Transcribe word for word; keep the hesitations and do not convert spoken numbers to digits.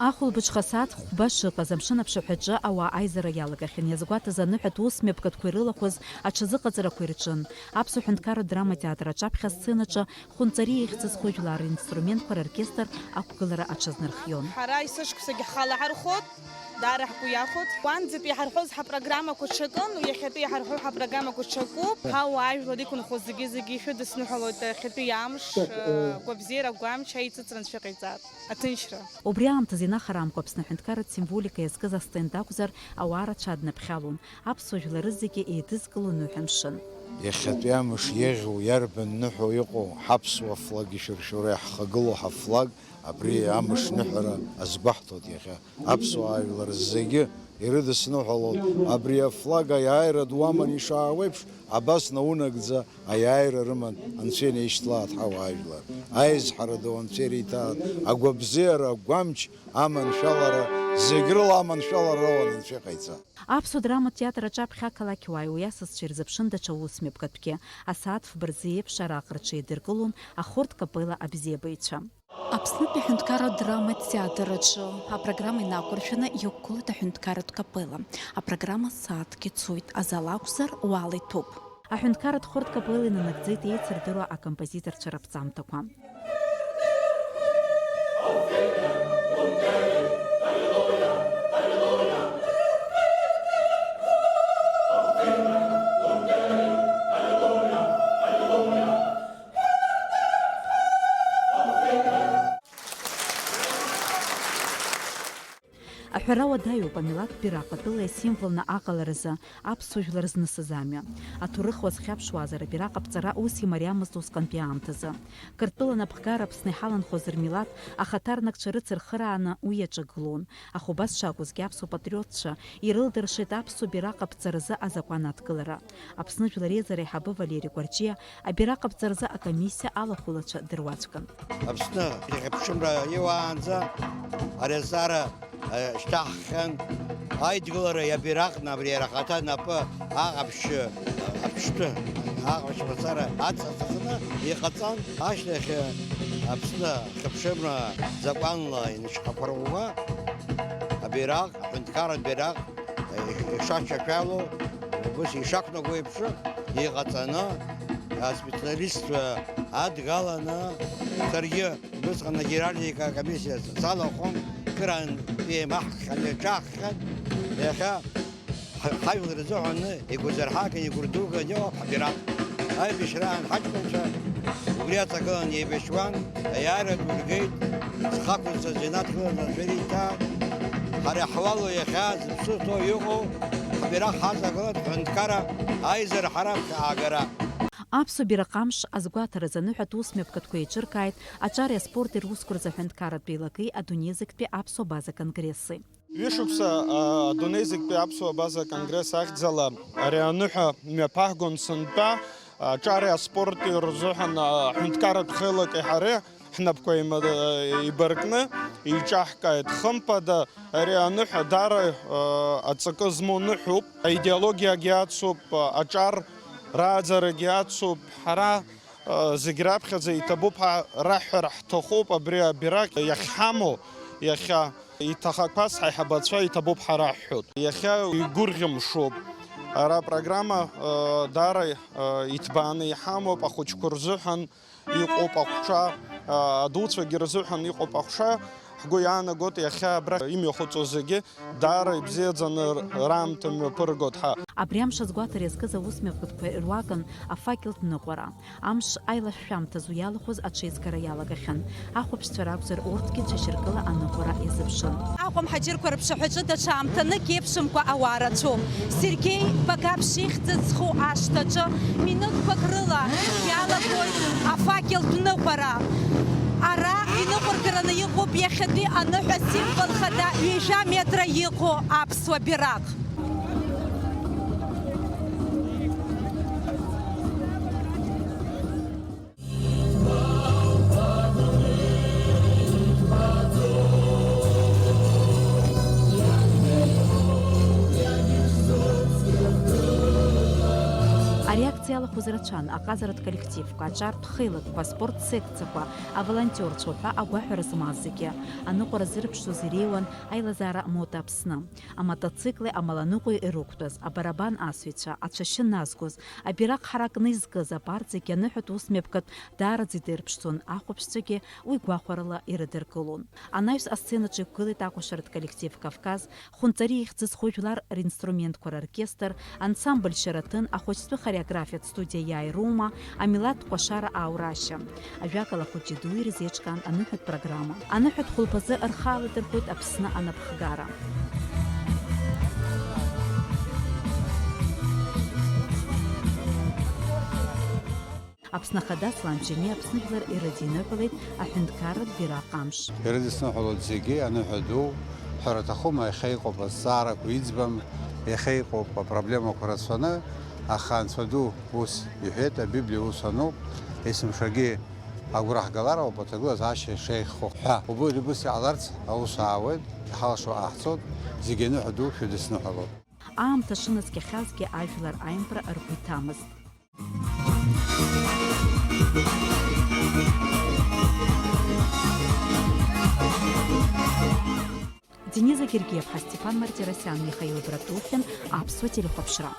Ахәылбыҽха асааҭ хәба шыҟаз, амшын аԥшаҳәаҿы ауаа аизара иалагахьан. Иазгәаҭаз аныҳәатә ус мҩаԥгатәқәа ирылахәыз аҽазыҟаҵарақәа ирҿын. Аԥсуа ҳәынҭқарратә драматеатр аҿаԥхьа асценаҿы Хәынҵариа ихьӡ зху жәлар ринструментқәа роркестр ақәгылара аҽазнархион. Ҳара есышықәсагьы ҳхала ҳархоит, даара ҳгәы иахәоит. Уанӡатәи иҳарҳәоз ҳапрограммақәа ҽакын, иахьатәи иҳарҳәо ҳапрограммақәа ҽакуп. Ҳауаажәлар иқәынхо зегьы-зегьы ишәыдысныҳәалоит иахьатәи амш, э, гәабзиара, агәамч, аиҵыҵра анцәа иҟаиҵааит. Аҭынчра. Убри аамҭазы инахараамкәа Аԥсны аҳәынҭқарратә символика иазкыз астенд акәзар, ауаа рацәа аднаԥхьалон, аԥсуа жәлар рызегьы еидызкылон ныҳәа мшын. Иахьатәи амш иеӷьу, иарбан ныҳәоу иҟоу, ҳаԥсуа флаг ишәыршәыра иаҳхагылоу ҳафлаг, абри амш ныҳәара азгәаҳҭоит иахьа. Аԥсуаа жәлар зегьы ирыдысныҳәалон абри афлаг аиааира ду аман ишаауеиԥш, абас наунагӡа аиааира рыман, Анцәа инеишьҭлааит ҳауаажәлар. Аизҳара ду Анцәа ириҭааит, агәабзиара, агәамч аманшәалара, зегь рыла аманшәалара роуан Анцәа иҟаиҵа. Аԥсуа драматә театр аҿаԥхьа ақалақьуааи уи асасцәа ирзыԥшын даҽа ус мҩаԥгатәгьы. Асааҭ фба рзы еиԥш араҟа рҽеидыркылон ахорд капелла абзиабаҩцәа. Аԥснытәи аҳәынҭқарратә драматә театр аҿы апрограмма инақәыршәаны иқәгылоит аҳәынҭқарратә капелла. Апрограмма сааҭкгьы цоит, азал акәзар, уаала иҭәуп. Аҳәынҭқарратә хортә капелла инанагӡеит еицырдыруа акомпозиторцәа раԥҵамҭақәа. Аҳәара уадаҩуп, амилаҭтә бираҟ атәыла исимволны аҟаларазы аԥсуа жәлар знысыз амҩа. Аҭоурых уазхьаԥшуазар, абираҟ аԥҵара ус имариамызт усҟантәи аамҭазы. Қырҭтәыла напхгара Аԥсны иҳаланхоз рмилаҭ ахаҭарнакцәа рыцырхырааны уи иаҿагылон, аха убас шакәызгьы аԥсуа патриотцәа ирылдыршеит аԥсуа бираҟ аԥҵаразы азакәан адкылара. Аԥсны Жәлар Реизара аиҳабы Валери Гәарҷиа абираҟ аԥҵаразы акомиссиа алахәылацәа дыруаӡәкын. Аԥсны иахьыԥшымра иуаанӡа ари азҵаара, э, шьҭаҳххьан. Аидгылара иабираҟны абри иара ахаҭа напы аҟаԥшьы, аԥштәы, аҟаԥшь мацара аҵаҵаны иҟаҵан. Ашьҭахь, э, Аԥсны ахьыԥшымра закәанла инышьақәырӷәӷәа абираҟ, аҳәынҭқарратә бираҟ ишашьашәало, ус ишақәнаго еиԥш иҟаҵаны, аспециалистцәа адгаланы, саргьы убысҟан агеральдика акомиссиа салахәын, кыраан еимаҳкхьан, еиҿаҳкхьан, иахьа ҳа-, ҳажәлар рзыҳәан игәазырҳаган, игәырдуган иҟоуп ҳбираҟ. Аибашьраан ҳаҷкәынцәа убри аҵагыланы еибашьуан, аиааира ду ргеит, зхы ақәызҵаз инадгыланы ашәыр иҭан. Ҳара иаҳуалу иахьа зыԥсы ҭоу иҟоу ҳбираҟ ҳазагылан ҳҳәынҭқарра аизара ҳара ԥхьаагара. Аԥсуа бираҟ амш азгәаҭаразы аныҳәатә ус мҩаԥгатәқәа еиҿыркааит аҿареи аспорти русқәа рзы аҳәынҭқарратә еилакеи адунеи зегьтәи аԥсуа база конгресси. Ҩышықәса, а, адунеи зегьтәи аԥсуа база конгресс ахьӡала ари аныҳәа мҩаԥаҳгон сынтәа, аҿареи аспорти рзыҳәан, а, ҳәынҭқарратә хеилакеи ҳареи ҳнапқәа еима-, еибаркны еиҿаҳкааит. Хымԥада, ари аныҳәа даара, а, аҵакы змоу ныҳәоуп. Аидеологиагьы ацуп, а, аҿар рааӡарагьы ацуп. Ҳара Зегь раԥхьаӡа иҭабуп ҳәа раҳҳәар ҳҭахуп, абри абираҟ иахьҳамоу, иахьа иҭахақәаз ҳаиҳабацәа иҭабуп ҳәа раҳҳәоит. Иахьа игәырӷьамшуп. Ара апрограмма, э, даара, э, иҭбааны иҳамоуп, ахәыҷқәа рзыҳәан иҟоуп аҟәша, э, адуцәагьы рзыҳәан иҟоуп аҟәша. Ҳгәы иаанагоит, иахьа абра имҩахыҵуа зегьы даара ибзиаӡаны раамҭа мҩаԥыргоит ҳәа. Абри амш азгәаҭара иазкыз аус мҩаԥгатәқәа руакын афакелтә ныҟәара. Амш аилашәшәамҭазы иалахәыз аҽеизгара иалагахьан. Ахәаԥшцәа ракәзар, урҭгьы цәашьыркыла аныҟәара иазыԥшын. Аҟәа мҳаџьырқәа рыԥшаҳәаҿы даҽа аамҭанык еиԥшымкәа ауаа рацәоуп. Сергеи Багаԥшь ихьӡ зху ашҭаҿы минуҭқәак рыла иалагоит афакелтә ныҟәара. Ара иныҟәыргараны иҟоуп иахьатәи аныҳәа символ хада ҩажәа метра иҟоу аԥсуа бираҟ. Ари акциа Алахәыз рацәан аҟазаратә коллективқәа, аҿартә хеилакқәа, аспорт секциақәа, аволонтиорцәа ҳәа агәаҳәара змаз зегьы. Аныҟәара зырԥшӡоз иреиуан аилазаара Мода Аԥсны. Амотоцикли амаланыҟәеи ирықәтәаз, абарабан асыҩцәа, ацәашьы назгоз, абираҟ ҳаракны изкыз абарҭ зегьы аныҳәатә усмҩаԥгатә даараӡа идырԥшӡон, ахәаԥшцәагьы уи гәахәарыла ирыдыркылон. Анаҩс асценаҿы иқәгылеит акәашаратә коллектив Кавказ, Хәынҵариа ихьӡыз хәыжәлар ринструментқәа роркестр, ансамбль Шьараҭын, ахәыҷтәы хореографиатә студиа Иааи Рома, амилаҭ кәашара Аурашьа. Ажәакала, хәыҷи-дуи ирзеиҿкаан аныҳәатә программа. Аныҳәатә хәылԥазы рхы аладырхәит Аԥсны анапхгара. Аԥсны Ахада Аслан Џьениа Аԥсны жәлар ирыдиныҳәалеит аҳәынҭқарратә бираҟ амш. Ирыдысныҳәалоит зегьы, аныҳәа ду, ҳәара аҭахума, иахьа иҟоуп азҵаарақәа иӡбам, иахьа иҟоуп апроблемақәа рацәаны, аха Анцәа ду ус иҳәеит, Абиблиа ус ануп, есымшагьы агәра ҳгалар ауп аҭагылазаашьа шеиӷьхо ҳәа. Убри убыс иҟаларц аус аауеит, иҳалшо ҟаҳҵоит, зегьы аныҳәа ду шәыдысныҳәалоит. Аамҭа шынаскьахьазгьы ажәлар аимпра ргәы иҭамызт. Дениза Гергиева, Степан Мартиросян, Михаил Братухин, Аԥсуа телехәаԥшра.